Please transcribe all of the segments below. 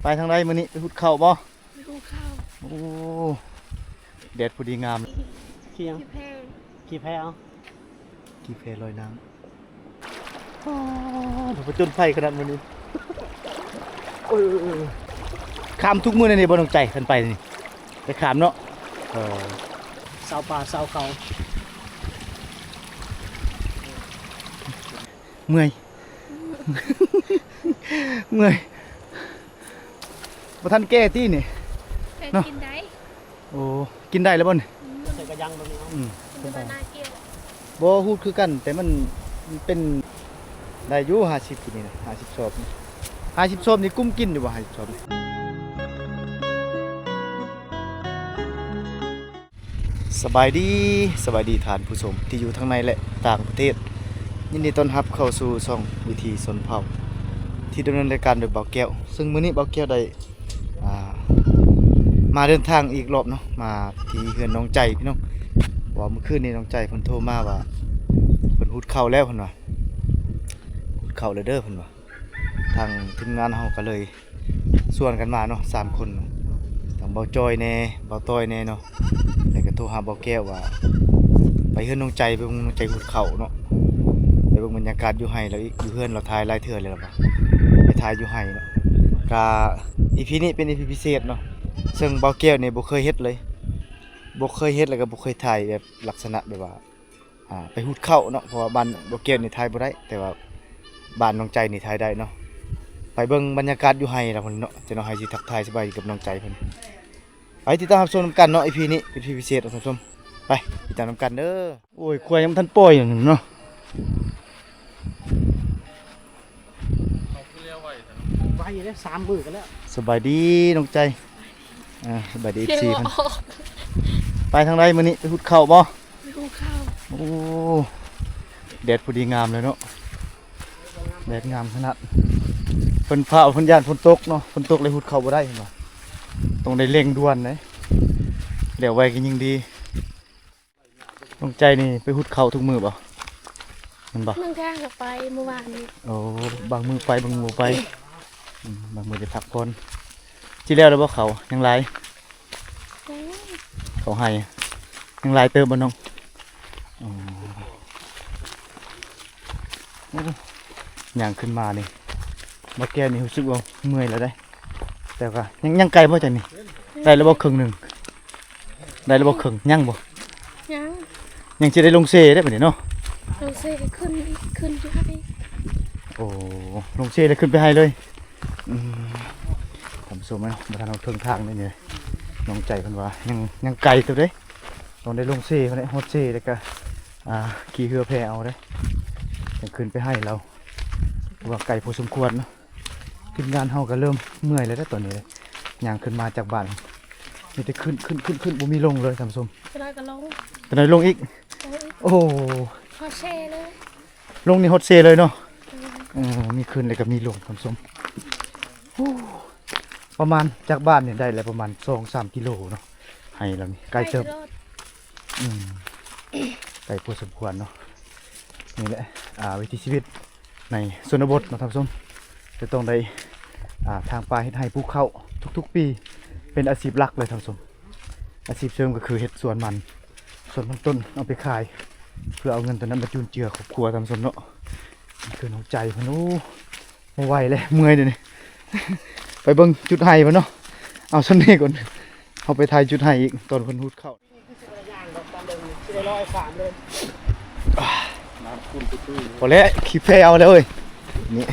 ໄປທາງໃດມື້ນີ້? ໄປຫຸດເຂົ້າບໍ່? ໄປຫຸດເຂົ້າ. ໂອ້ ແດດພໍດີງາມ. ຂີ່ຫຍັງ? ຂີ່ແພ. ຂີ່ແພເອົາ. ຂີ່ແພລອຍນ້ຳ. ອໍ ຜະຈົນໄພຂະໜາດມື້ນີ້. ໂອ້ຍ ຂ້າມທຸກມື້ແນວນີ້ບໍ່ນ້ອງໃຈ? ຄັນໄປນີ້ໄດ້ຂ້າມເນາະ. ເອີ ຊາວປ່າຊາວເຂົາ. ເມື່ອຍ ເມື່ອຍ. ບໍ່ທັນແກ່ຕິນີ້? ແຕ່ເນາະ ກິນໄດ້. ໂອ້ ກິນໄດ້ແລ້ວບໍ່ນີ້? ອືມ ໃສ່ກະຍັງແບບນີ້ເນາະ. ອືມ ເປັນແບບໜ້າເກ້ວ. ບໍ່ຮູ້ຄືກັນ ແຕ່ມັນ ມັນເປັນ ໄດ້ຢູ່ ຫ້າສິບ ກິນນີ້ນະ ຫ້າສິບຊອບນີ້. ຫ້າສິບຊອບນີ້ກຸ້ມກິນຢູ່ບໍ່? ຫ້າສິບຊອບນີ້. ສະບາຍດີ ສະບາຍດີທ່ານຜູ້ຊົມທີ່ຢູ່ທັງໃນ ແລະ ຕ່າງປະເທດ. ຍິນດີຕ້ອນຮັບເຂົ້າສູ່ຊ່ອງວິຖີຊົນເຜົ່າ ທີ່ດຳເນີນລາຍການໂດຍບ່າວແກ້ວ. ເຊິ່ງມື້ນີ້ບ່າວແກ້ວໄດ້ ອ່າ ມາເດີນທາງອີກລອບເນາະ ມາທີ່ເຮືອນນ້ອງໃຈພີ່ນ້ອງ. ເພາະວ່າມື້ຄືນນີ້ນ້ອງໃຈເພິ່ນໂທມາວ່າ ເພິ່ນຫຸດເຂົ້າແລ້ວ ເພິ່ນວ່າ ຫຸດເຂົ້າແລ້ວເດີ ເພິ່ນວ່າ. ທາງທີມງານເຮົາກໍເລີຍຊວນກັນມາເນາະ ສາມຄົນ ທັງບ່າວຈ້ອຍແດ່ ບ່າວຕ້ອຍແດ່ເນາະ ແລ້ວກໍໂທຫາບ່າວແກ້ວວ່າ ໄປເຮືອນນ້ອງໃຈ ໄປເບິ່ງນ້ອງໃຈຫຸດເຂົ້າເນາະ ໄປເບິ່ງບັນຍາກາດຢູ່ໄຮ່ລາວອີກ. ຢູ່ເຮືອນລາວຖ່າຍຫຼາຍເທື່ອແລ້ວວ່າ ໄປຖ່າຍຢູ່ໄຮ່ເນາະ. ກະ ອີພີ ນີ້ເປັນ ອີພີ ພິເສດເນາະ ເຊິ່ງບ່າວແກ້ວນີ້ບໍ່ເຄີຍເຮັດເລີຍ ບໍ່ເຄີຍເຮັດ ແລ້ວກໍບໍ່ເຄີຍຖ່າຍແບບລັກສະນະແບບວ່າ ອ່າ ໄປຫຸດເຂົ້າເນາະ ເພາະວ່າບ້ານບໍ່ແກ້ວນີ້ຖ່າຍບໍ່ໄດ້ ແຕ່ວ່າບ້ານນ້ອງໃຈນີ້ຖ່າຍໄດ້ເນາະ. ໄປເບິ່ງບັນຍາກາດຢູ່ໄຮ່ລະເພິ່ນເນາະ ຈະນ້ອຍໃຫ້ຊິທັກທາຍສະບາຍດີກັບນ້ອງໃຈເພິ່ນ. ໄປຕິດຕາມຮັບຊົມນຳກັນເນາະ ອີພີ ນີ້ເປັນ ອີພີ ພິເສດເນາະທ່ານຜູ້ຊົມ. ໄປຕິດຕາມນຳກັນເດີ. ໂອ້ຍ ຄວາຍຍັງບໍ່ທັນປ່ອຍຢູ່ເນາະ. ໄວເດ້ ສາມມື້ກັນແລ້ວ. ສະບາຍດີນ້ອງໃຈ. ອ່າ ສະບາຍດີ ເອັຟຊີ ເພິ່ນ. ໄປທາງໃດມື້ນີ້? ໄປຫຸດເຂົ້າບໍ່? ໄປຫຸດເຂົ້າ. ໂອ້ ແດດພໍດີງາມເລີຍເນາະ ແດດງາມຂະໜາດ. ເພິ່ນຟ້າວ ເພິ່ນຢ້ານຝົນຕົກເນາະ ຝົນຕົກເລີຍຫຸດເຂົ້າບໍ່ໄດ້ ເພິ່ນວ່າ. ຕ້ອງໄດ້ເລັ່ງດ່ວນເດ້ ແລ້ວໄວກໍຍິ່ງດີ. ນ້ອງໃຈນີ້ໄປຫຸດເຂົ້າທຸກມື້ບໍ່? ແມ່ນບໍ່? ບາງເທື່ອກໍໄປ ມື້ວານນີ້. ໂອ້ ບາງມື້ໄປ ບາງມື້ບໍ່ໄປ. ອືມ ບາງມື້ໄດ້ພັກຜ່ອນ. ຊິແລ້ວແລ້ວບໍ່ເຂົ້າ? ຍັງຫຼາຍ? ຍັງ. ເຂົ້າໄຮ່ຍັງຫຼາຍເຕີບບໍ່ນ້ອງ? ອໍ ໂອ້ ຍ່າງຂຶ້ນມານີ້ ມາແກ່ນີ້ຮູ້ສຶກວ່າເມື່ອຍແລ້ວເດ້. ແຕ່ກໍຍັງ ຍັງໄກບໍ່ຈາກນີ້? ໄດ້ແລ້ວບໍ່ເຄິ່ງໜຶ່ງ? ໄດ້ແລ້ວບໍ່ເຄິ່ງ? ຍັງບໍ່? ຍັງ. ຍັງຊິໄດ້ລົງເຊເດ້ບັດນີ້ເນາະ? ລົງເຊຂຶ້ນ ຂຶ້ນຢູ່ໄຮ່. ໂອ້ ລົງເຊແລ້ວຂຶ້ນໄປໄຮ່ເລີຍ. ອືມ ທ່ານຜູ້ຊົມເນາະ ບໍ່ທັນຮອດເຄິ່ງທາງເດ້ນີ້. ນ້ອງໃຈເພິ່ນວ່າຍັງ ຍັງໄກເຕີບເດ້ ຕ້ອງໄດ້ລົງເຊພຸ້ນແຫຼະ ຮອດເຊແລ້ວກໍ ອ່າ ຂີ່ເຮືອແພເອົາເດ້ ຈັ່ງຂຶ້ນໄປໄຮ່ລາວ ເພາະວ່າໄກພໍສົມຄວນເນາະ. ທີມງານເຮົາກໍເລີ່ມເມື່ອຍແລ້ວເດ້ຕອນນີ້ເດ້ ຍ່າງຂຶ້ນມາຈາກບ້ານ ມີແຕ່ຂຶ້ນ ຂຶ້ນ ຂຶ້ນ ຂຶ້ນ ບໍ່ມີລົງເລີຍທ່ານຜູ້ຊົມ. ຈັກໜ້ອຍກໍລົງ ຈັກໜ້ອຍລົງອີກ. ລົງອີກ. ໂອ້ ຮອດເຊເລີຍ. ລົງນີ້ຮອດເຊເລີຍເນາະ. ເອີ ເອີ ມີຂຶ້ນແລ້ວກໍມີລົງທ່ານຜູ້ຊົມ. ໂອ້ ປະມານຈາກບ້ານນີ້ໄດ້ແລ້ວປະມານສອງສາມກິໂລເນາະ ໄຮ່ລາວນີ້ ໄກເຕີບ. ອືມ ໄກພໍສົມຄວນເນາະ. ນີ້ແຫຼະ ອ່າ ວິຖີຊີວິດໃນຊົນນະບົດເນາະທ່ານຜູ້ຊົມ ຈະຕ້ອງໄດ້ ອ່າ ຖາງປ່າເຮັດໄຮ່ປູກເຂົ້າທຸກໆປີ ເປັນອາຊີບຫຼັກເລີຍທ່ານຜູ້ຊົມ. ອາຊີບເສີມກໍຄືເຮັດສວນມັນ ສວນມັນຕົ້ນ ເອົາໄປຂາຍ ເພື່ອເອົາເງິນຕົວນັ້ນມາຈຸນເຈືອຄອບຄົວທ່ານຜູ້ຊົມເນາະ. ຄືນ້ອງໃຈເພິ່ນ ໂອ້ ບໍ່ໄຫວແລ້ວ ເມື່ອຍເດນີ້. ໄປເບິ່ງຈຸດໄຮ່ເພິ່ນເນາະ. ເອົາສ່ຳນີ້ກ່ອນ ເຮົາໄປຖ່າຍຈຸດໄຮ່ອີກຕອນເພິ່ນຫຸດເຂົ້າ. ພໍແລ້ວ ຂີ່ແພເອົາແລ້ວເອີຍ. ນີ້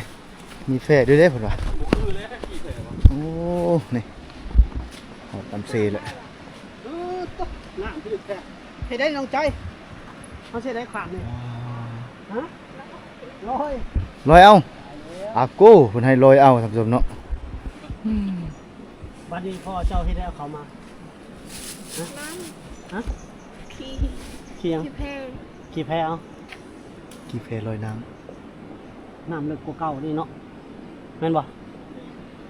ມີແພດ້ວຍເດ້ເພິ່ນວ່າ. ໂອ້ ນີ້ ຮອດຕາມເຊແລ້ວ. ນ້ຳພິລຶກແທ້. ເຮັດໄດ້ນ້ອງໃຈ ເຮົາຊິໄດ້ຂາມນີ້. ຮະ? ລອຍ ລອຍເອົາ. ອາໂກ ເພິ່ນໃຫ້ລອຍເອົາທ່ານຜູ້ຊົມເນາະ. ບັດນີ້ພໍ່ເຈົ້າເຮັດໄດ້ເອົາເຂົ້າມາ. ຮະ? ຮະ? ຂີ່ ຂີ່ຫຍັງ? ຂີ່ແພ ຂີ່ແພເອົາ. ຂີ່ແພລອຍນ້ຳ. ນ້ຳເລິກກວ່າເກົ່ານີ້ເນາະ ແມ່ນບໍ່?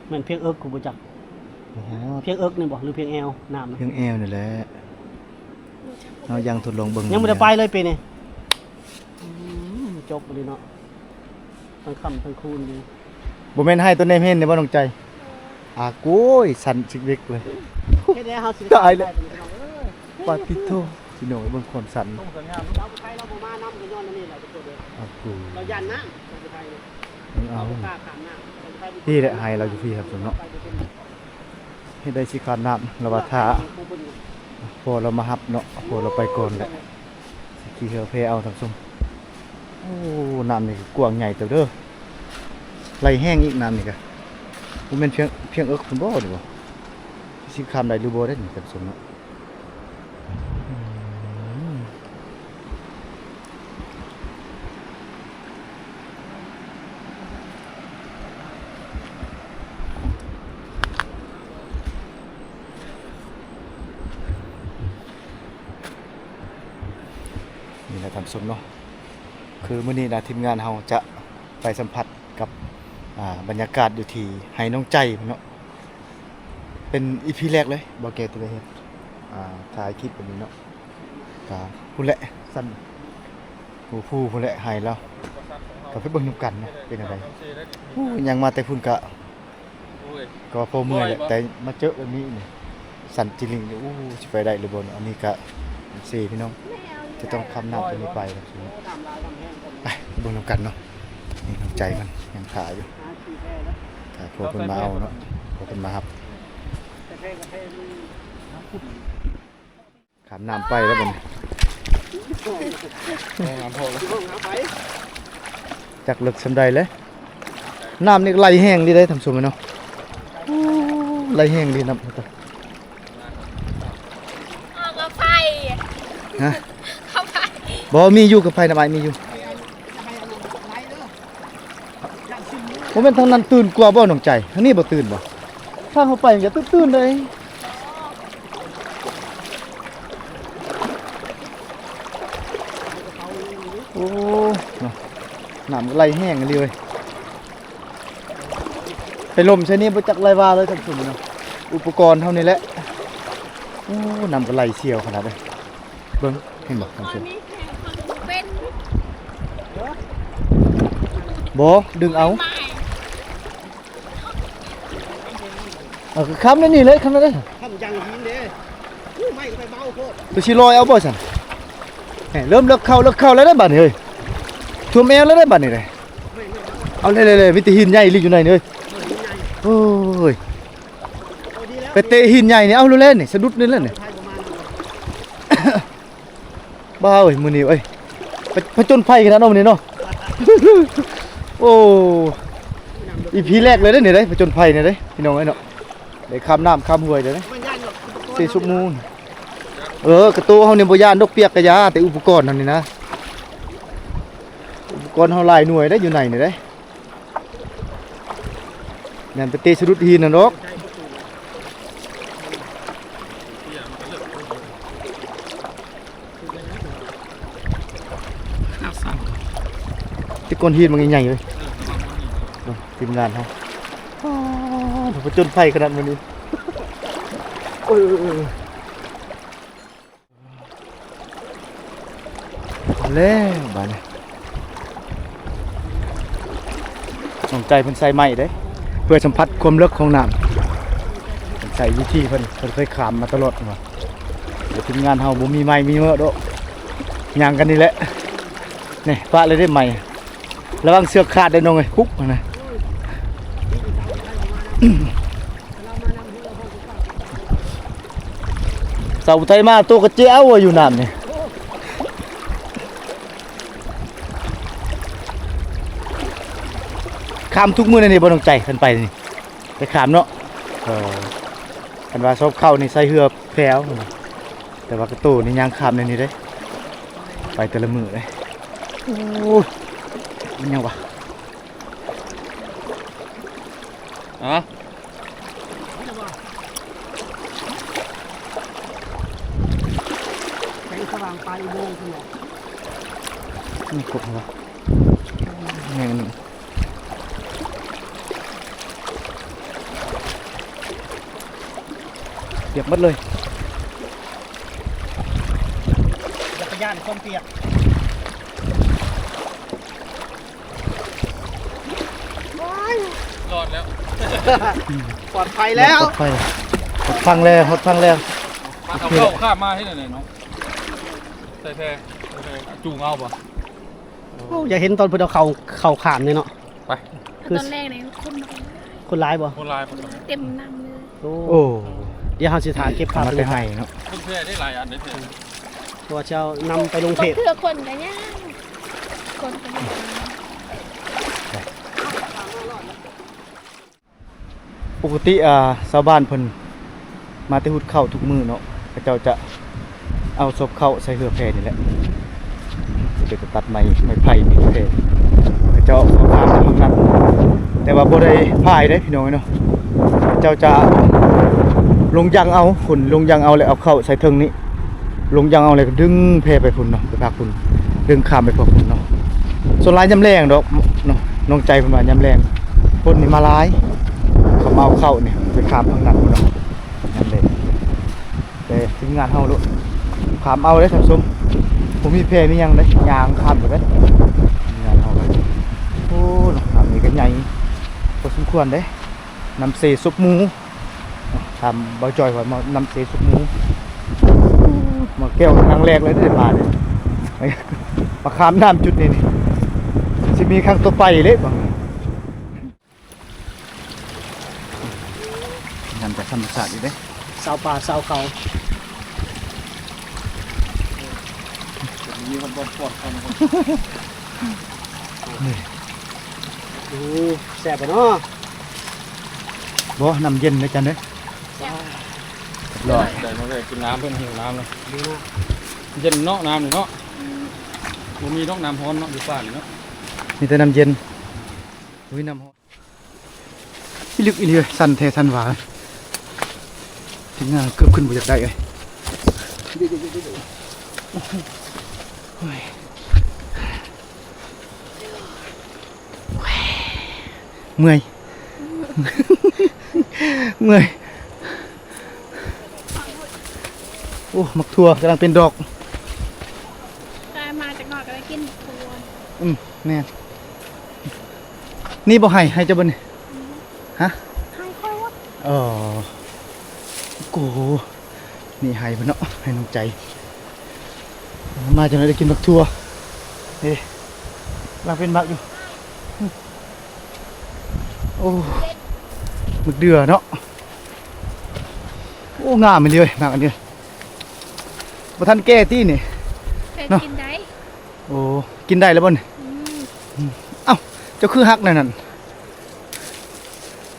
ແມ່ນພຽງເອິກ ກູບໍ່ຈັກ. ບໍ່ຮອດ. ພຽງເອິກນີ້ບໍ່ ຫຼືພຽງແອວ? ນ້ຳພຽງແອວນີ້ແຫຼະ. ເຮົາຍັງທົດລອງເບິ່ງ ຍັງບໍ່ໄດ້ໄປເລີຍປີນີ້. ອືມ ຈົບອີ່ຫຼີເນາະ ທັງຄ່ຳທັງຄູນຢູ່. ບໍ່ແມ່ນໄຮ່ຕົ້ນແນມເຫັນນີ້ບໍ່ນ້ອງໃຈ? ບໍ່. ອາໂກຍ ສັ່ນຊິກເລັກເລີຍ. ເຮັດແລ້ວເຮົາຊິ ຕາຍແລ້ວ ໄປພີ່ນ້ອງເອີຍ. ປາດຕິໂທ ພີ່ນ້ອງເອີຍ ເບິ່ງຄວາມສັ່ນ. ເຮົາໄປ ເຮົາບໍ່ມານຳກໍຍ້ອນອັນນີ້ແຫຼະທຸກຄົນເອີຍ. ອາໂກຍ ລາວຢ້ານນ້ຳ ເຮົາບໍ່ກ້າຂ້າມນ້ຳ. ນີ້ແຫຼະ ໄຮ່ລາວຢູ່ພີ້ ທ່ານຜູ້ຊົມເນາະ. ເຮັດໃດຊິຂ້າມນ້ຳ ລາວວ່າຖ້າພໍ່ລາວມາຮັບເນາະ ພໍ່ລາວໄປກ່ອນແຫຼະ ຊິຂີ່ເຮືອແພເອົາ ທ່ານຜູ້ຊົມ. ໂອ້ ນ້ຳນີ້ກວ້າງໃຫຍ່ເຕີບເດີ ໄຫຼແຮງອີກ. ນ້ຳນີ້ກະບໍ່ແມ່ນພຽງ ພຽງເອິກພຸ້ນບໍ່ນີ້ບໍ່ ຊິຂ້າມໄດ້ຫຼືບໍ່ເດ້ນີ້ ທ່ານຜູ້ຊົມເນາະ. ນີ້ແຫຼະທ່ານຜູ້ຊົມເນາະ ຄືມື້ນີ້ນະ ທີມງານເຮົາຈະໄປສຳຜັດກັບ ອ່າ ບັນຍາກາດຢູ່ທີ່ໄຮ່ນ້ອງໃຈເນາະ. ເປັນອີພີແລກເລີຍ ບໍ່ແກ່ທີ່ໄດ້ເຮັດ ອ່າ ຖ່າຍຄລິບແບບນີ້ເນາະ. ກະພຸ້ນແຫຼະ ຊັ້ນ ໂອ້ ພູພຸ້ນແຫຼະ ໄຮ່ລາວ ກະໄປເບິ່ງນຳກັນເນາະ ເປັນຈັ່ງໃດ. ໂອ້ ຍ່າງມາແຕ່ພຸ້ນກະ ໂອ້ຍ ກໍພໍເມື່ອຍແຫຼະ ແຕ່ມາເຈີແບບນີ້ນີ້ ສັ່ນຈິລິງນີ້. ໂອ້ ຊິໄປໄດ້ຫຼືບໍ່ເນາະ. ອັນນີ້ກະເຊ ພີ່ນ້ອງ ຈະຕ້ອງຂ້າມນ້ຳຕົວນີ້ໄປ ໄປເບິ່ງນຳກັນເນາະ. ນີ້ນ້ອງໃຈມັນຍັງຖ້າຢູ່ ຖ້າພໍ່ເພິ່ນມາເອົາເນາະ ພໍ່ເພິ່ນມາຮັບ. ຂ້າມນ້ຳໄປແລ້ວບັດນີ້ ຈັກເລິກສ່ຳໃດເລີຍ. ນ້ຳນີ້ໄຫຼແຮງດີເດ້ທ່ານຜູ້ຊົມເນາະ ໂອ້ ໄຫຼແຮງດີນ້ຳ. ເອົາກາໄຟ ຮະ ກາໄຟ ບໍ່ ມີຢູ່ ກາໄຟນ້ຳອ້າຍມີຢູ່. ບໍ່ແມ່ນທາງນັ້ນຕື້ນກວ່າບໍ່ນ້ອງໃຈ ທາງນີ້ບໍ່ຕື້ນບໍ່? ທາງເຮົາໄປມັນກະຕື້ນໆເດ້. ໂອ້ ເນາະ ນ້ຳກະໄຫຼແຮງອີ່ຫຼີເວີຍ. ໄປລົມໃສ່ນີ້ບໍ່ຈັກໄຫຼວ່າເລີຍທ່ານຜູ້ຊົມເນາະ ອຸປະກອນເຮົານີ້ແຫຼະ. ໂອ້ ນ້ຳກະໄຫຼສ່ຽວຂະໜາດເລີຍ ເບິ່ງ ເຫັນບໍ່ທ່ານຜູ້ຊົມ? ບໍ່ ດຶງເອົາ ເອົາ ຂ້າມແນວນີ້ເລີຍ ຂ້າມແນວນີ້ ຂ້າມຢ່າງຫີນເດ້. ໂອ້ ໄມ້ກະໄປເບົາໂພດ ໂຕຊິລອຍເອົາບໍ່ຊັ້ນ? ເລີ່ມເລິກເຂົ້າ ເລິກເຂົ້າແລ້ວເດ້ບາດນີ້ເຮີ້ຍ ຖ້ວມແອວແລ້ວເດ້ບາດນີ້ເດ້. ເອົາເລີຍໆ ມີແຕ່ຫີນໃຫຍ່ອີ່ຫຼີຢູ່ໃນນີ້ເຮີ້ຍ. ໂອ້ຍ ໄປເຕະຫີນໃຫຍ່ນີ້ ເອົາໂລດແລ້ວນີ້ ສະດຸດນີ້ແລ້ວນີ້. ບ້າເອີຍ ມື້ນີ້ເອີຍ ປະ ປະຈົນໄພຂະໜາດເນາະມື້ນີ້ເນາະ. ໂອ້ ອີພີແລກເລີຍເດ້ນີ້ເດ້ ປະຈົນໄພນີ້ເດ້ ພີ່ນ້ອງເອີຍເນາະ. ໄດ້ຂ້າມນ້ຳຂ້າມຫ້ວຍເດ້ ເຊຊຸບມູນ. ເອີ ກະໂຕເຮົານີ້ບໍ່ຢ້ານດອກ ປຽກກະຢ່າ ແຕ່ອຸປະກອນເຮົານີ້ນະ ອຸປະກອນເຮົາຫຼາຍໜ່ວຍເດ້ຢູ່ໃນນີ້ເດ້. ແມ່ນໄປເຕະສະດຸດຫີນຫັ້ນດອກ. ແຕ່ກ້ອນຫີນມັນໃຫຍ່ໆເວີຍ. ເບິ່ງທີມງານເຮົາ ອໍ ຜະຈົນໄພຂະໜາດມື້ນີ້. ໂອ້ຍ ເອີ ເອີ ເອີ. ເອົາແລ້ວບາດນີ້ ນ້ອງໃຈເພິ່ນໃສ່ໄມ້ເດ້ ເພື່ອສຳຜັດຄວາມເລິກຂອງນ້ຳ. ເພິ່ນໃສ່ວິທີເພິ່ນ ເພິ່ນເຄີຍຂ້າມມາຕະຫຼອດວ່າ ແຕ່ທີມງານເຮົາບໍ່ມີໄມ້ມີເມີດອກ ຍ່າງກັນນີ້ແຫຼະ. ນີ້ ປະເລີຍເດ້ໄມ້ ລະວັງເຊືອກຂາດເດ້ນ້ອງເອີຍ ຄຸກຫັ້ນນະ. ສາວຜູ້ໄທມາໂຕກະເຈເອົາຢູ່ນ້ຳນີ້ ຂ້າມທຸກມື້ແນວນີ້ບໍ່ນ້ອງໃຈ ຄັນໄປນີ້ ໄປຂ້າມເນາະ. ເອີ ຄັນວ່າຊອບເຂົ້ານີ້ໃສ່ເຮືອແພເອົາ ແຕ່ວ່າກະໂຕນີ້ຍ່າງຂ້າມແນວນີ້ເດ້ ໄປແຕ່ລະມື້ເດ້. ໂອ້ຍ ມັນຫຍັງວະ? ອະ ແສງສະຫວ່າງປາຍອຸໂມງພຸ້ນເນາະ. ອືມ ກົບເອົາວະ ແມ່ນ ປຽກໝົດເລີຍ ຢ່າໄປຢ້ານຄວາມປຽກ. ລອດແລ້ວ ປອດໄພແລ້ວ ຮອດຝັ່ງແລ້ວ ຮອດຝັ່ງແລ້ວ. ເອົາເຂົ້າຂ້າມມາເຮັດແນວໃດເນາະ? ໃສ່ແພ ໃສ່ແພ ຈູງເອົາບໍ່? ໂອ້ ຢາກເຫັນຕອນເພິ່ນເອົາເຂົ້າ ເຂົ້າຂ້າມນີ້ເນາະ. ໄປ ຄືຕອນແລກນີ້ຄົນ ຄົນຫຼາຍບໍ່? ຄົນຫຼາຍ ຄົນຫຼາຍ ເຕັມນ້ຳເລີຍ. ໂອ້ ໂອ້ ດຽວເຮົາຊິຖ້າເກັບພາບ ມາແຕ່ໄຮ່ເນາະ. ເພິ່ນແພໄດ້ຫຼາຍອັນເດ້ ເພ ເພາະວ່າຈະເອົານຳໄປລົງເພຈ. ເທື່ອຄົນກໍຍັງ ຄົນກໍຍັງ. ປົກກະຕິ ອ່າ ຊາວບ້ານເພິ່ນມາແຕ່ຫຸດເຂົ້າທຸກມື້ເນາະ, ເຂົາເຈົ້າຈະເອົາສົບເຂົ້າໃສ່ເຮືອແພນີ້ແຫຼະ. ເຂົາເຈົ້າກໍຕັດໄມ້ ໄມ້ໄຜ່ນີ້ແພ ເຂົາເຈົ້າເອົາຂ້າມໄປທາງນັ້ນ, ແຕ່ວ່າບໍ່ໄດ້ພາຍເດ້ພີ່ນ້ອງເນາະ. ເຂົາເຈົ້າຈະລົງຍັງເອົາ ຂົນລົງຍັງເອົາ ແລ້ວເອົາເຂົ້າໃສ່ເທິງນີ້ ລົງຍັງເອົາ ແລ້ວກໍດຶງແພໄປພຸ້ນເນາະ ໄປພາກພຸ້ນ ດຶງຂ້າມໄປພາກພຸ້ນເນາະ. ສ່ວນຫຼາຍຍາມແລງດອກເນາະ, ນ້ອງໃຈເພິ່ນວ່າຍາມແລງຄົນນີ້ມາຫຼາຍ ເຂົາມາເອົາເຂົ້ານີ້ໄປຂ້າມທາງນັ້ນພຸ້ນເນາະ ຍາມແລງ. ແຕ່ທີມງານເຮົາໂລດ ຂ້າມເອົາເດ້ທ່ານຜູ້ຊົມ, ບໍ່ມີແພມີຫຍັງເດ້ ຍ່າງຂ້າມໄປເດ້ ທີມງານເຮົາກໍ. ໂອ້ ນ້ຳນີ້ກໍໃຫຍ່ພໍສົມຄວນເດ້ ນ້ຳເຊສົບໝູ. ຖາມບ່າວຈ້ອຍວ່າມານຳເຊສົບໝູ. ມາແກ້ວຄັ້ງແລກເລີຍເດ້ ມານີ້ ມາຂ້າມນ້ຳຈຸດນີ້ນີ້ ຊິມີຄັ້ງຕໍ່ໄປເລີຍບາງ. ງາມຈາກທຳມະຊາດຢູ່ເດ້ ຊາວປ່າຊາວເຂົາ. ມີຄົນບອດປອດເຂົານະ. ໂອ້ ແຊບບໍ່ເນາະ? ບໍ່ ນ້ຳເຢັນເດ້ຈັນເດ້. ແຊບ ຮຽບຮ້ອຍ ໄດ້ມາແວ່ກິນນ້ຳເພິ່ນ ຫິວນ້ຳເນາະ. ເຢັນເນາະ ນ້ຳນີ້ເນາະ. ອືມ ບໍ່ມີດອກນ້ຳຮ້ອນເນາະ ຢູ່ປ່ານີ້ເນາະ ມີແຕ່ນ້ຳເຢັນ ບໍ່ມີນ້ຳຮ້ອນ. ອີ່ ລຶກອີ່ຫຼີເວີຍ ສັ່ນແທ້ສັ່ນຫວາ. ທີມງານເກືອບຂຶ້ນບໍ່ຢາກໄດ້ເອີຍ. ໂອ້ຍ ເມື່ອຍ ເມື່ອຍ. ໂອ້ ໝາກຖົ່ວກຳລັງເປັນດອກ. ໄດ້ມາຈັກໜ່ອຍກໍໄດ້ກິນໝາກຖົ່ວ. ອືມ ແມ່ນ. ນີ້ບໍ່ໄຮ່ ໄຮ່ເຈົ້າບໍ່ນີ້? ອືມ ຮະ? ໄຮ່ຂ້ອຍຫວາ? ອໍ ໂອ້ໂຫ ນີ້ໄຮ່ເພິ່ນເນາະ ໄຮ່ນ້ອງໃຈ. ມາຈັ່ງໃດໄດ້ກິນໝາກຖົ່ວ ເດ້ ກຳລັງເປັນໝາກຢູ່. ໂອ້ ໝາກເດື່ອເນາະ. ໂອ້ ງາມອີ່ຫຼີເວີຍ ໝາກອັນນີ້. ບໍ່ທັນແກ່ຕິນີ້ ແຕ່ເນາະ ກິນໄດ້. ໂອ້ ກິນໄດ້ແລ້ວບໍ່ນີ້? ອືມ ອືມ. ເອົ້າ ເຈົ້າຄືຫັກແນວນັ້ນ?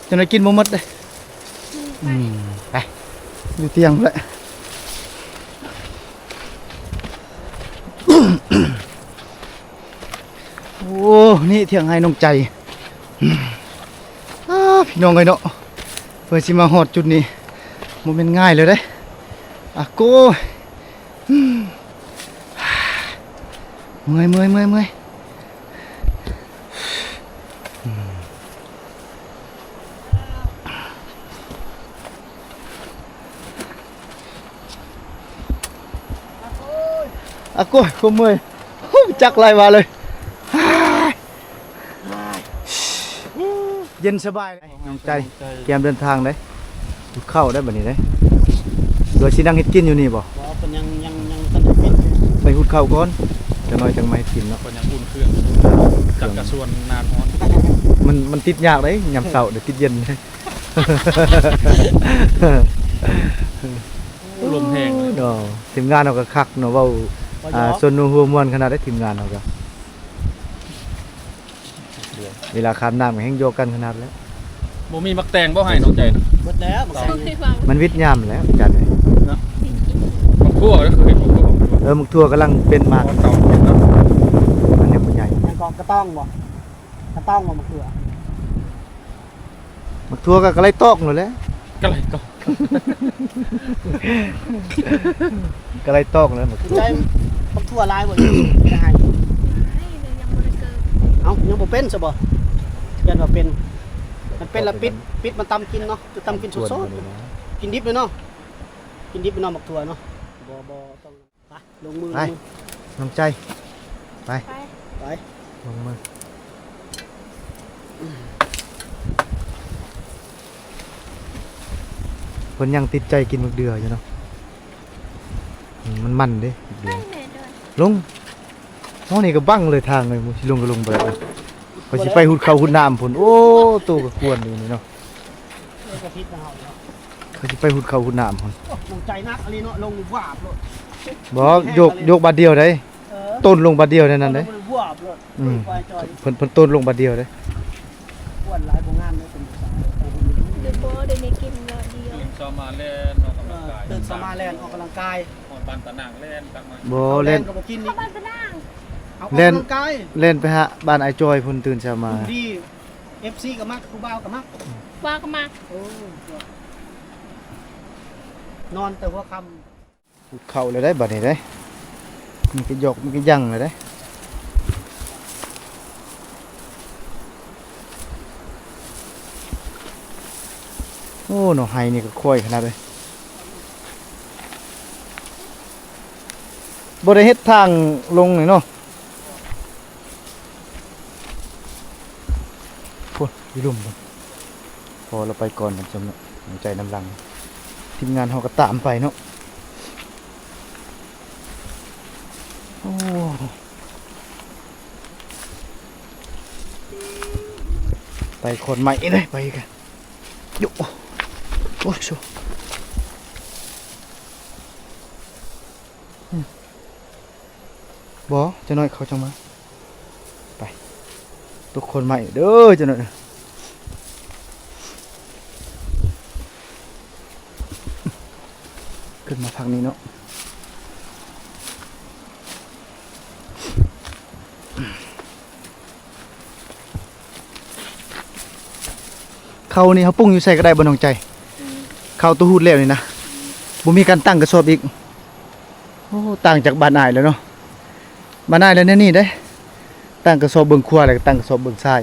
ຈັ່ງໃດກິນບໍ່ໝົດເດ້. ອືມ ໄປ ອືມ ໄປ ຢູ່ຕຽງພຸ້ນແຫຼະ. ໂອ້ ນີ້ຖຽງໄຮ່ນ້ອງໃຈ. ອ້າ ພີ່ນ້ອງເອີຍເນາະ ເພື່ອຊິມາຮອດຈຸດນີ້ ບໍ່ແມ່ນງ່າຍເລີຍເດ້. ອາໂກຍ ເມື່ອຍ ເມື່ອຍ ເມື່ອຍ ເມື່ອຍ. ອາໂກຍ ຄວາມເມື່ອຍ ໂອ້ ຈັກຫຼາຍວ່າເລີຍ. ເຢັນສະບາຍ ນ້ອງໃຈ ກຽມເດີນທາງເດ້. ຫຸດເຂົ້າໄດ້ບັດນີ້ເດ້. ຫຼືຊິນັ່ງເຮັດກິນຢູ່ນີ້ບໍ່? ບໍ່ ເພິ່ນຍັງ ຍັງ ຍັງບໍ່ທັນໄດ້ປິດ. ໄປຫຸດເຂົ້າກ່ອນ ຈັກໜ້ອຍຈັ່ງມາເຮັດກິນເນາະ. ເພິ່ນຍັງອຸ່ນເຄື່ອງຢູ່ ຈັກກະຊວນນານຮ້ອນ. ມັນ ມັນຕິດຍາກເດ້ ຍາມເຊົ້າເດ້ ຕິດເຢັນ. ລົມແຮງເນາະ. ທີມງານເຮົາກໍຄັກເນາະ ເວົ້າ ເວົ້າຢອກ ອ່າ ຊົນຫົວມ່ວນຂະໜາດໃດ ທີມງານເຮົາກໍ. ເວລາຂ້າມນ້ຳກໍແຮ່ງຢອກກັນຂະໜາດແລ້ວ. ບໍ່ມີໝາກແຕງບໍ່ໃຫ້ນ້ອງໃຈນະ? ເບິດແລ້ວໝາກແຕງ. ມັນວິດຍາມແລ້ວຈັນເອີຍເນາະ. ໝາກຖົ່ວກໍຄືເຫັນໝາກຖົ່ວ. ເອີ ໝາກຖົ່ວກຳລັງເປັນໝາກ. ເຕົາເນາະ. ມັນຍັງບໍ່ໃຫຍ່. ຫຍັງເກາະ ກະຕ້ອງບໍ່? ກະຕ້ອງບໍ່ໝາກຖົ່ວ? ໝາກຖົ່ວກໍກະໄລຕອກໂລດແຫຼະ. ກະໄລຕອກ. ກະໄລຕອກແລ້ວໝາກຖົ່ວ. ໃສ່ໝາກຖົ່ວຫຼາຍບໍ່? ຈະໃຫ້ ຍັງບໍ່ໄດ້ເກີດ. ເອົ້າ ຍັງບໍ່ເປັນຊະບໍ່? ຢ້ານວ່າເປັນ. ມັນເປັນລະປິດ ປິດມາຕຳກິນເນາະ. ຈະຕຳກິນສົດໆ ກິນດິບເລີຍເນາະ. ກິນດິບເລີຍເນາະ ໝາກຖົ່ວເນາະ. ບໍ່ ບໍ່ຕ້ອງ. ໄປ ລົງມື ໄປ ລົງມື ນ້ອງໃຈ ໄປ ໄປ ໄປ ລົງມື. ເພິ່ນຍັງຕິດໃຈກິນໝາກເດື່ອຢູ່ເນາະ. ອືມ ມັນມັນເດ້ໝາກເດື່ອ. ລົງ. ໂອ້ ນີ້ກໍບັງເລີຍທາງເລີຍ, ຊິລົງກໍລົງບໍ່ໄດ້. ຂ້ອຍຊິໄປຫຸດເຂົ້າຫຸດນ້ຳພຸ້ນ. ໂອ້ ໂຕກໍກວນຢູ່ນີ້ເນາະ. ເອີ ກໍຜິດນຳເຮົາເນາະ. ຂ້ອຍຊິໄປຫຸດເຂົ້າຫຸດນ້ຳພຸ້ນ. ໂອ້ ນ້ອງໃຈໜັກອີ່ຫຼີເນາະ, ລົງວາບໂລດ. ບໍ່ ໂຍກ ໂຍກບາດດຽວໃດ. ເອີ ໂຕນລົງບາດດຽວໃນນັ້ນເດ້. ວາບໂລດ. ອືມ ເພິ່ນ ເພິ່ນໂຕນລົງບາດດຽວເດ້. ກວນຫຼາຍບໍ່ງາມເດ້. ເດີບໍ່ ເດີນີ້ກິນບາດດຽວ. ຕື່ນເຊົ້າມາແລ່ນອອກກຳລັງກາຍ. ເອີ ຕື່ນເຊົ້າມາແລ່ນອອກກຳລັງກາຍ. ຮອດບ້ານຕານາງແລ່ນກັບມາ. ບໍ່ ເຂົ້າແລ່ນ ແລ່ນກໍບໍ່ກິນອີກ. ເຂົ້າບ້ານຕານາງ. ເອົາ ແລ່ນ ອອກກຳລັງກາຍ. ແລ່ນໄປຫາບ້ານອ້າຍຈອຍພຸ້ນ, ຕື່ນເຊົ້າມາ. ເອັຟຊີກໍມັກ, ຜູ້ບ່າວກໍມັກ. ອືມ ຜູ້ບ່າວກໍມັກ. ໂອ້ ນອນແຕ່ຫົວຄ່ຳ. ຫຸດເຂົ້າແລ້ວໄດ໋ ບາດນີ້ໄດ໋. ມັນກະຢອກ ມັນກະຍັງແລ້ວໄດ໋. ໂອ້ ໜໍ່ໄຮນີ້ກໍຂ້ອຍຂະໜາດເລີຍ. ບໍ່ໄດ້ເຮັດທາງລົງນີ້ເນາະ. ພຸ້ນ ຢູ່ລຸ່ມພຸ້ນ. ພໍລາວໄປກ່ອນທ່ານຜູ້ຊົມເນາະ, ໃຈນຳຫຼັງ, ທີມງານເຮົາກໍຕາມໄປເນາະ. ໂອ້ ໄຕ່ຂອນໄມ້ເດ້ ໄປກັນ. ໂຍ ໂອ້ຍ ໂຊ. ອືມ ບໍ່ ຈັກໜ້ອຍເຂົາຈັ່ງມາ. ໄປ ຕົກຂອນໄມ້ເດີ ຈັກໜ້ອຍ. ຂຶ້ນມາພັກນີ້ເນາະ. ເຂົ້ານີ້ເຮົາປຸງຢູ່ໃສກໍໄດ້ບໍ່ນ້ອງໃຈ? ອືມ ເຂົ້າໂຕຮູດແລ້ວນີ້ນະ. ອືມ ບໍ່ມີການຕັ້ງກະສອບອີກ. ໂອ້ ຕ່າງຈາກບ້ານອ້າຍແລ້ວເນາະ. ບ້ານອ້າຍແລ້ວແນວນີ້ເດ້ ຕັ້ງກະສອບເບື້ອງຂວາ ແລ້ວກໍຕັ້ງກະສອບເບື້ອງຊ້າຍ.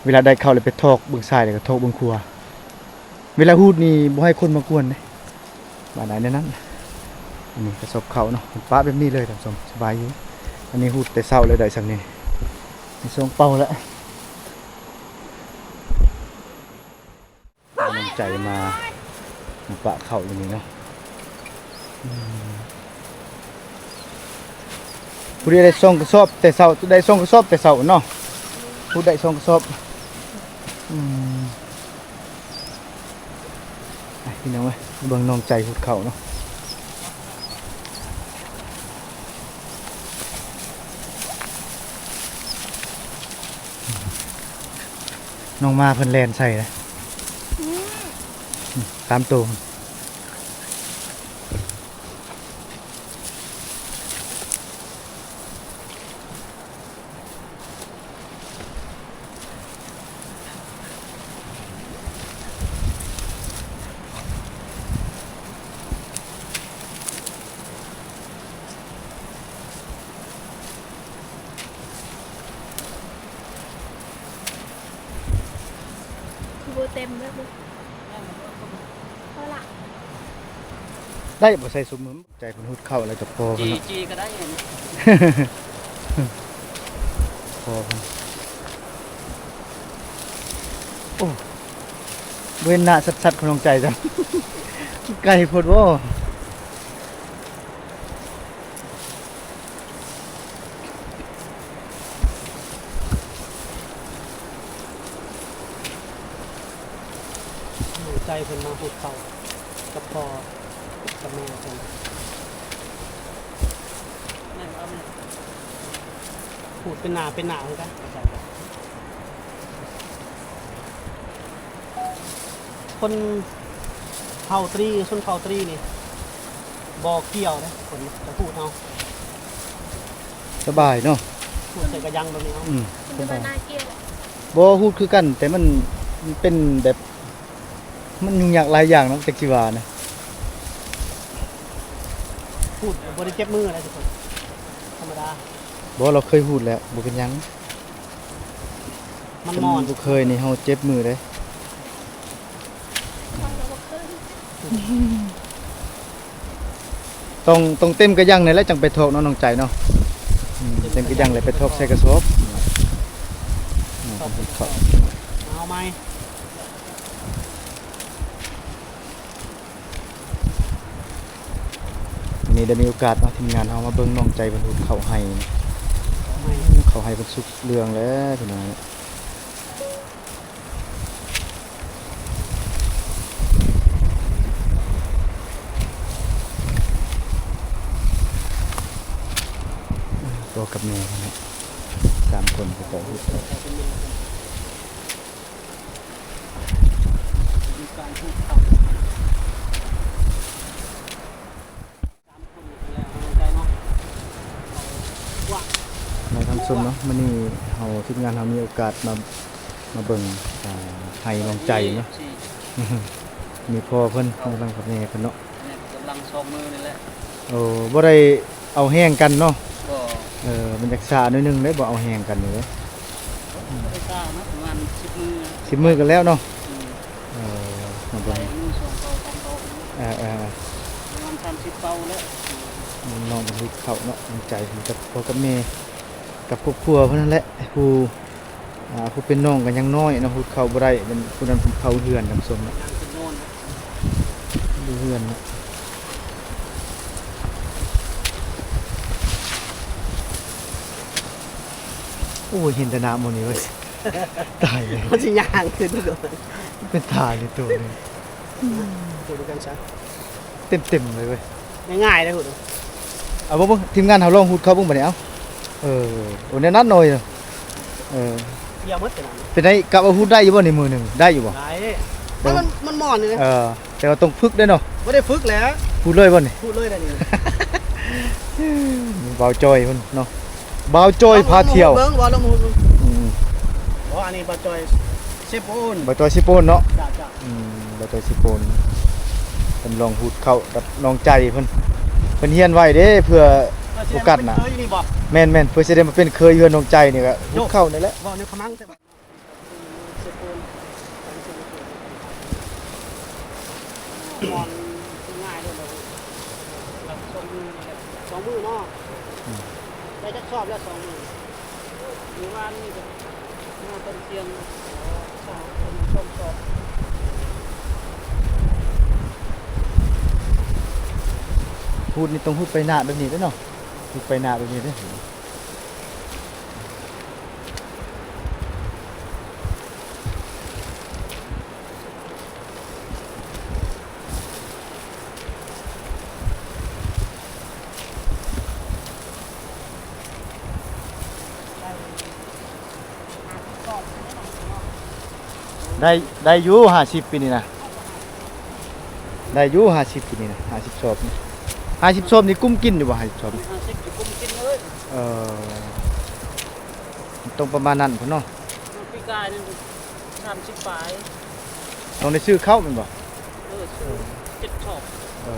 ເວລາໄດ້ເຂົ້າແລ້ວໄປຖອກເບື້ອງຊ້າຍ ແລ້ວກໍຖອກເບື້ອງຂວາ. ເວລາຮູດນີ້ບໍ່ໃຫ້ຄົນມາກວນເດ້. ບ້ານໃດແນວນັ້ນ. ອັນນີ້ກະສອບເຂົ້າເນາະ ປະແບບນີ້ເລີຍທ່ານຜູ້ຊົມ ສະບາຍຢູ່. ອັນນີ້ຮູດແຕ່ເຊົ້າແລ້ວໄດ້ສ່ຳນີ້ ມີສອງເປົາແລ້ວ. ນ້ອງໃຈມາ ມາປະເຂົ້າຢູ່ນີ້ເນາະ. ອືມ ຜູ້ໃດໄດ້ສອງກະສອບແຕ່ເຊົ້າ ໄດ້ສອງກະສອບແຕ່ເຊົ້າເນາະ. ຜູ້ໄດ້ສອງກະສອບ. ອືມ ໄປພີ່ນ້ອງເອີຍ ເບິ່ງນ້ອງໃຈຫຸດເຂົ້າເນາະ. ນ້ອງມາເພິ່ນແລ່ນໃສ່ເດ້. ອືມ ອືມ ຕາມໂຕ. ຄືບໍ່ເຕັມເລີຍ ພໍລະ ໄດ້ບໍ່ໃສ່ຊຸມ. ໃຈເພິ່ນຫຸດເຂົ້າແລ້ວຈະພໍເພິ່ນເນາະ. ຈີ່ ຈີ່ກໍໄດ້. ພໍເພິ່ນ. ໂອ້ ບໍ່ເຫັນໜ້າຊັດໆຂອງນ້ອງໃຈຈ້ະ ໄກໂພດບໍ່? ໃຈເພິ່ນມາຫຸດເຂົ້າກັບພໍ່ກັບແມ່ເພິ່ນ ຫູດເປັນໜ້າເປັນໜ້າຄືກັນ. ຄົນເຜົ່າຕຣີ ຊົນເຜົ່າຕຣີນີ້ບໍ່ກ່ຽວເດ້ ຄົນຈະຫູດເຮົາ. ສະບາຍເນາະ ຫູດໃສ່ກະຍັງແບບນີ້ເນາະ. ອືມ ເປັນຕາໜ້າກ່ຽວ. ບໍ່ ຫູດຄືກັນ ແຕ່ມັນ ມັນເປັນແບບ ມັນຫຍຸ້ງຍາກຫຼາຍຢ່າງເນາະ ຈັກຊິວ່ານະ. ຫູດບໍ່ໄດ້ເຈັບມືນະທຸກຄົນ ທຳມະດາ. ບໍ່ ລາວເຄີຍຫູດແລ້ວ ບໍ່ເປັນຫຍັງ. ມັນ ຄັນບໍ່ເຄີຍນີ້ເຮົາເຈັບມືເດ້. ຕ້ອງ ຕ້ອງເຕັມກະຍັງນີ້ແຫຼະ ຈັ່ງໄປຖອກເນາະ ນ້ອງໃຈເນາະ. ອືມ ເຕັມກະຍັງແລ້ວໄປຖອກໃສ່ກະສອບ. ອືມ ເອົາໃໝ່. ອືມ ເອົາໃໝ່. ນີ້ໄດ້ມີໂອກາດເນາະ ທີມງານເຮົາມາເບິ່ງນ້ອງໃຈເພິ່ນຫູດເຂົ້າໄຮ່ ເຂົ້າໄຮ່ເພິ່ນສຸກເຫຼືອງແລ້ວພີ່ນ້ອງ. ພໍ່ກັບແມ່ເນາະ ສາມຄົນ ເຂົາເຈົ້າຫູດເຂົ້າ. ໃນທາງຊົນເນາະ ມື້ນີ້ເຮົາ ທີມງານເຮົາມີໂອກາດມາ ມາເບິ່ງ ອ່າ ໄຮ່ນ້ອງໃຈເນາະ ມີພໍ່ເພິ່ນ ກຳລັງກັບແມ່ເພິ່ນເນາະ ກຳລັງສອງມື້ນີ້ແຫຼະ. ໂອ້ ບໍ່ໄດ້ເອົາແຮງກັນເນາະ ບໍ່ ເອີ ມັນຈັກຊ້າໜ້ອຍໜຶ່ງເດ້ ບໍ່ເອົາແຮງກັນນີ້ເດ້ ບໍ່ໄດ້ຊ້າເນາະ ປະມານສິບມື້ ສິບມື້ກໍແລ້ວເນາະ ອືມ. ເອີ ມາເບິ່ງ ໄລ່ມື້ສອງເຕົາສາມເຕົາ ເອີໆ ປະມານສາມສິບເຕົາແລ້ວ. ນ້ອງເພິ່ນຫູດເຂົ້າເນາະ ນ້ອງໃຈເພິ່ນກັບພໍ່ກັບແມ່ ກັບຄອບຄົວເພິ່ນນັ້ນແຫຼະ ຜູ້ ອ່າ ຜູ້ເປັນນ້ອງກໍຍັງນ້ອຍເນາະ ຫູດເຂົ້າບໍ່ໄດ້ ເພິ່ນ ຜູ້ນັ້ນເພິ່ນເຂົ້າເຮືອນ ທ່ານຜູ້ຊົມເນາະ ຢູ່ເຮືອນເນາະ. ໂອ້ຍ ເຫັນແຕ່ນ້ຳໝົດນີ້ເວີຍ ຕາຍແລ້ວ ມັນຊິຍ່າງຂຶ້ນ ເປັນຕາຍເລີຍໂຕນີ້ ເຮັດຄືກັນຊະ ເຕັມໆເລີຍເວີຍ ງ່າຍໆເດ້ຫູດ. ເອົາເບິ່ງ ເບິ່ງ ທີມງານເຮົາລອງຫູດເຂົ້າເບິ່ງບັດນີ້ ເອົາ ເອີ ໂອ້ ແນວນັ້ນໜ້ອຍ ເອີ ເປັນໄດ ກະວ່າຫູດໄດ້ຢູ່ບໍ່ນີ້ ມື້ໜຶ່ງໄດ້ຢູ່ບໍ່? ໄດ້ ມັນ ມັນມ່ອນຢູ່ເດ້ ເອີ ແຕ່ວ່າຕ້ອງຝຶກເດ້ເນາະ ບໍ່ໄດ້ຝຶກແຫຼະ ຫູດເລີຍບໍ່ນີ້ ຫູດເລີຍແຫຼະນີ້. ບ່າວຈອຍເພິ່ນເນາະ ບ່າວຈອຍພາທ່ຽວ ເບິ່ງ ບໍ່ລອງຫູດເບິ່ງ ອືມ ບໍ່ ອັນນີ້ບ່າວຈອຍເຊໂປນ ບ່າວຈອຍເຊໂປນເນາະ ຈ້າໆ ອືມ ບ່າວຈອຍເຊໂປນ ເພິ່ນລອງຫູດເຂົ້າກັບນ້ອງໃຈເພິ່ນ ເພິ່ນຮຽນໄວ້ເດ້ ເພື່ອໂອກາດໜ້າ ແມ່ນໆ ເພື່ອຊິໄດ້ມາເປັນເຄີຍເຮືອນນ້ອງໃຈນີ້ ກະຫູດເຂົ້ານີ້ແຫຼະ ເວົ້າໃນຂະມັງແທ້. ສອງມື້ເນາະ ອືມ ໄດ້ຈັກສອບແລ້ວ ສອງມື້ ມື້ວານນີ້ກໍມາຕອນທ່ຽງ ສອງ ສອງສອບ. ຫູດນີ້ຕ້ອງຫູດໄປໜ້າແບບນີ້ເດ້ເນາະ ຫູດໄປໜ້າແບບນີ້ເດ້. ໄດ້ ໄດ້ຢູ່ຫ້າສິບປີນີ້ນະ ໄດ້ຢູ່ຫ້າສິບປີນີ້ນະ ຫ້າສິບສອບນີ້ ຫ້າສິບສອບນີ້ກຸ້ມກິນຢູ່ບໍ່ ຫ້າສິບສອບນີ້ ຫ້າສິບນີ້ກຸ້ມກິນເລີຍ ເອີ ຕ້ອງປະມານນັ້ນພຸ້ນເນາະ ປີກາຍນີ້ ສາມສິບປາຍ ຕ້ອງໄດ້ຊື້ເຂົ້າແມ່ນບໍ່? ເອີ ຊື້ເຈັດສອບ ເອີ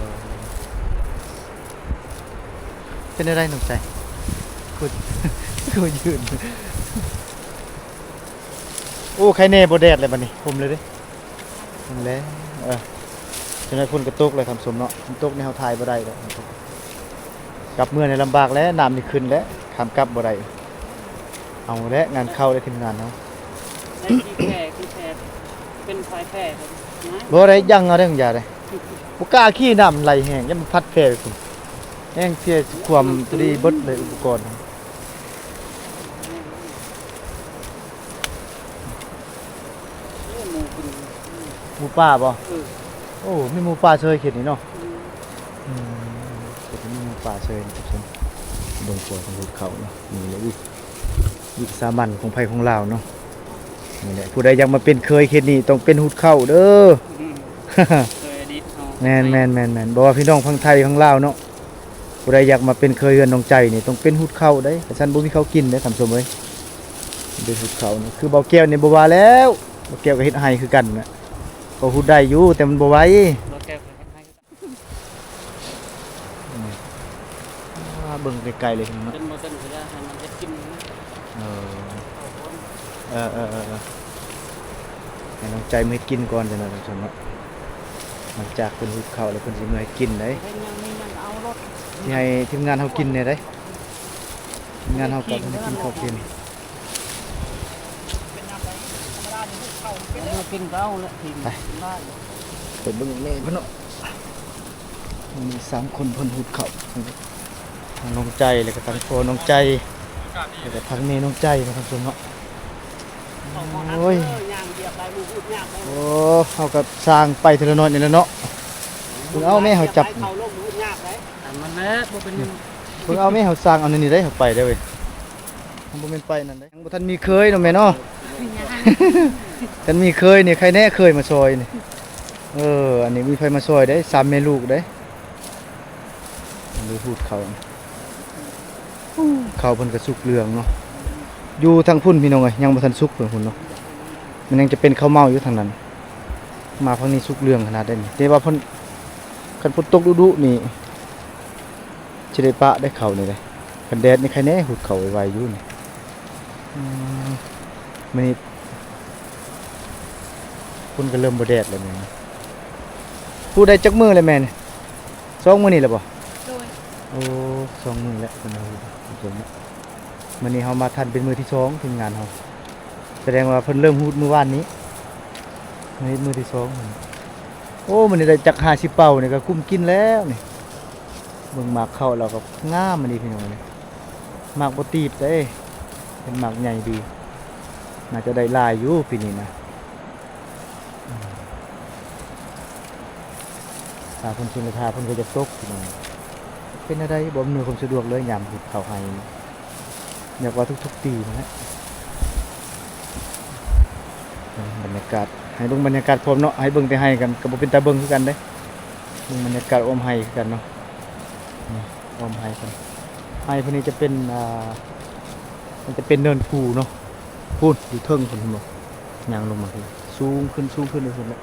ເປັນແນວໃດນ້ອງໃຈ? ຄື ຄືຢືນ ໂອ້ ໄຄແນ່ບໍ່ແດດແລ້ວບັດນີ້ ຫົ່ມເລີຍເດ້ ຫັ້ນແຫຼະ ເອີ ຈັ່ງໃດຝົນກໍຕົກແລ້ວທ່ານຜູ້ຊົມເນາະ ມັນຕົກນີ້ເຮົາຖ່າຍບໍ່ໄດ້ດອກ ກັບເມືອນີ້ລຳບາກແລ້ວ ນ້ຳນີ້ຂຶ້ນແລ້ວ ຂ້າມກັບບໍ່ໄດ້ ເອົາແຫຼະ ງານເຂົ້າແລ້ວທີມງານເຮົາ ໄດ້ທີ່ແພ້ ທີ່ແພ້ ເປັນຝ່າຍແພ້ເດ້ ບໍ່ໄດ້ຍັງເອົາເດ້ ຢ່າເດ້ ບໍ່ກ້າຂີ່ ນ້ຳໄຫຼແຮງ ຢ້ານມັນພັດແພ້ໄປພຸ້ນ ແຮງເສຍຄວາມ ພໍດີເບິດເລີຍອຸປະກອນ. ເອີ ໝູຂຶ້ນ ໝູປ່າບໍ່? ເອີ ໂອ້ ມີໝູປ່າເຊີຍເຂດນີ້ເນາະ ອືມ ອືມ ເຂດນີ້ມີໝູປ່າເຊີຍ ເບິ່ງຂົວເພິ່ນຫູດເຂົ້າເນາະ ນີ້ແຫຼະ ວິ ວິສາມັນຂອງໃຜຂອງລາວເນາະ ນີ້ແຫຼະ ຜູ້ໃດຢາກມາເປັນເຄີຍເຂດນີ້ ຕ້ອງເປັນຫູດເຂົ້າເດີ ອືມ ເຄີຍອະດີດເຮົາ ແມ່ນໆໆໆ ບໍ່ວ່າພີ່ນ້ອງຝັ່ງໄທຝັ່ງລາວເນາະ ຜູ້ໃດຢາກມາເປັນເຄີຍເຮືອນນ້ອງໃຈນີ້ ຕ້ອງເປັນຫູດເຂົ້າເດ້ ຄັນຊັ້ນບໍ່ມີເຂົ້າກິນເດ້ທ່ານຜູ້ຊົມເອີຍ ເປັນຫູດເຂົ້ານີ້ ຄືບ່າວແກ້ວນີ້ບໍ່ວ່າແລ້ວ ບ່າວແກ້ວກໍເຮັດໄຮ່ຄືກັນນະ ກໍຫູດໄດ້ຢູ່ ແຕ່ມັນບໍ່ໄວ ບ່າວແກ້ວກໍເຮັດໄຮ່ຄືກັນ ອ່າ ເບິ່ງໄກໆເລີຍເນາະ ເປັນບໍ່ເປັນກໍຢ່າໃຫ້ມັນເຮັດກິນ ເອີ ເອີໆໆ ໃຫ້ນ້ອງໃຈມາເຮັດກິນກ່ອນ ຈັ່ງນັ້ນທ່ານຜູ້ຊົມເນາະ ຫຼັງຈາກເພິ່ນຫູດເຂົ້າແລ້ວ ເພິ່ນຊິມາເຮັດກິນໄດ໋ ຊິໃຫ້ທີມງານເຮົາກິນແດ່ໄດ໋ ທີມງານເຮົາກໍເພິ່ນກິນເຂົ້າກິນ ກິນກໍເອົາລະ ໄປ ໄປເບິ່ງແມ່ເພິ່ນເນາະ. ມີສາມຄົນເພິ່ນຫູດເຂົ້າ ທັງນ້ອງໃຈ ແລ້ວກໍທັງພໍ່ນ້ອງໃຈ ແລ້ວກໍທັງແມ່ນ້ອງໃຈເນາະທ່ານຜູ້ຊົມເນາະ. ໂອ້ຍ ໂອ້ ເຮົາກໍສ້າງໄປເທື່ອລະໜ້ອຍນີ້ແຫຼະເນາະ. ເບິ່ງເອົາແມ່ ເຮົາຈັບ ມັນແຫຼະ ບໍ່ເປັນຫຍັງ ເບິ່ງເອົາແມ່ ເຮົາສ້າງເອົາແນວນີ້ໄດ໋ ເຮົາໄປໄດ້ເວີຍ. ມັນບໍ່ແມ່ນໄປນັ້ນເດ້ ຍັງບໍ່ທັນມີເຄີຍເນາະແມ່ເນາະ. ຄັນມີເຄີຍນີ້ ໃຄແນ່ເຄີຍມາຊ່ອຍນີ້. ເອີ ອັນນີ້ມີໃຜມາຊ່ອຍເດ້ ສາມແມ່ລູກເດ້. ອັນນີ້ຫູດເຂົ້າ ເຂົ້າເພິ່ນກໍສຸກເຫຼືອງເນາະ. ຢູ່ທາງພຸ້ນພີ່ນ້ອງເອີຍ ຍັງບໍ່ທັນສຸກເພິ່ນພຸ້ນເນາະ. ມັນຍັງຈະເປັນເຂົ້າເມົາຢູ່ທາງນັ້ນ. ມາຝັ່ງນີ້ສຸກເຫຼືອງຂະໜາດໃດນີ້ ແຕ່ວ່າເພິ່ນ ຄັນຝົນຕົກດຸໆນີ້ ຊິໄດ້ປະໄດ້ເຂົ້ານີ້ເດ້. ຄັນແດດນີ້ໃຄແນ່ຫູດເຂົ້າໄວໆຢູ່ນີ້. ອືມ ມື້ນີ້ຝົນກໍເລີ່ມບໍ່ແດດແລ້ວແມ່ນ. ຫູດໄດ້ຈັກມື້ແລ້ວແມ່ນ? ສອງມື້ນີ້ແລ້ວບໍ່? ໂດຍ. ໂອ້ ສອງມື້ແລ້ວເພິ່ນຫູດ. ມື້ນີ້ເຮົາມາທັນເປັນມື້ທີສອງ ທີມງານເຮົາ. ສະແດງວ່າເພິ່ນເລີ່ມຫູດມື້ວານນີ້ ມື້ນີ້ມື້ທີສອງ. ໂອ້ ມື້ນີ້ໄດ້ຈັກຫ້າສິບເປົານີ້ກໍກຸ້ມກິນແລ້ວນີ້. ເບິ່ງໝາກເຂົ້າລາວກໍງາມອີ່ຫຼີພີ່ນ້ອງເອີຍ. ໝາກບໍ່ຕີບເດ້ ເປັນໝາກໃຫຍ່ດີ. ໜ້າຈະໄດ້ຫຼາຍຢູ່ປີນີ້ນະ. ອືມ ຖ້າເພິ່ນຊົນລະທາເພິ່ນກໍຢາກຕົກພີ່ນ້ອງ. ເປັນແນວໃດ ບໍ່ອຳນວຍຄວາມສະດວກເລີຍ ຍາມເຮັດເຂົ້າໄຮ່. ຢາກວ່າທຸກໆປີຫັ້ນແຫຼະ. ເບິ່ງບັນຍາກາດ ໃຫ້ເບິ່ງບັນຍາກາດພ້ອມເນາະ. ໃຫ້ເບິ່ງແຕ່ໄຮ່ກັນກໍບໍ່ເປັນຕາເບິ່ງຄືກັນເດ້. ເບິ່ງບັນຍາກາດອ້ອມໄຮ່ຄືກັນເນາະ. ນີ້ອ້ອມໄຮ່ເພິ່ນ ໄຮ່ເພິ່ນນີ້ຈະເປັນ ອ່າ ມັນຈະເປັນເນີນພູເນາະ. ພຸ້ນ ຢູ່ເທິງພຸ້ນ ເຫັນບໍ່? ຍ່າງລົງມາພຸ້ນ ສູງຂຶ້ນ ສູງຂຶ້ນໄປພຸ້ນແຫຼະ.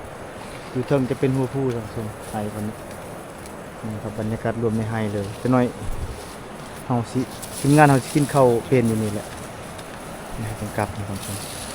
ຢູ່ເທິງຈະເປັນຫົວພູ ທ່ານຜູ້ຊົມ ໄຮ່ເພິ່ນນີ້. ນີ້ຄັບ ບັນຍາກາດລວມໃນໄຮ່ເລີຍ. ຈັກໜ້ອຍເຮົາຊິ ທີມງານເຮົາຊິກິນເຂົ້າເປັນຢູ່ນີ້ແຫຼະ. ນີ້ ເຮົາຕ້ອງກັບນະທ່ານຜູ້ຊົມ.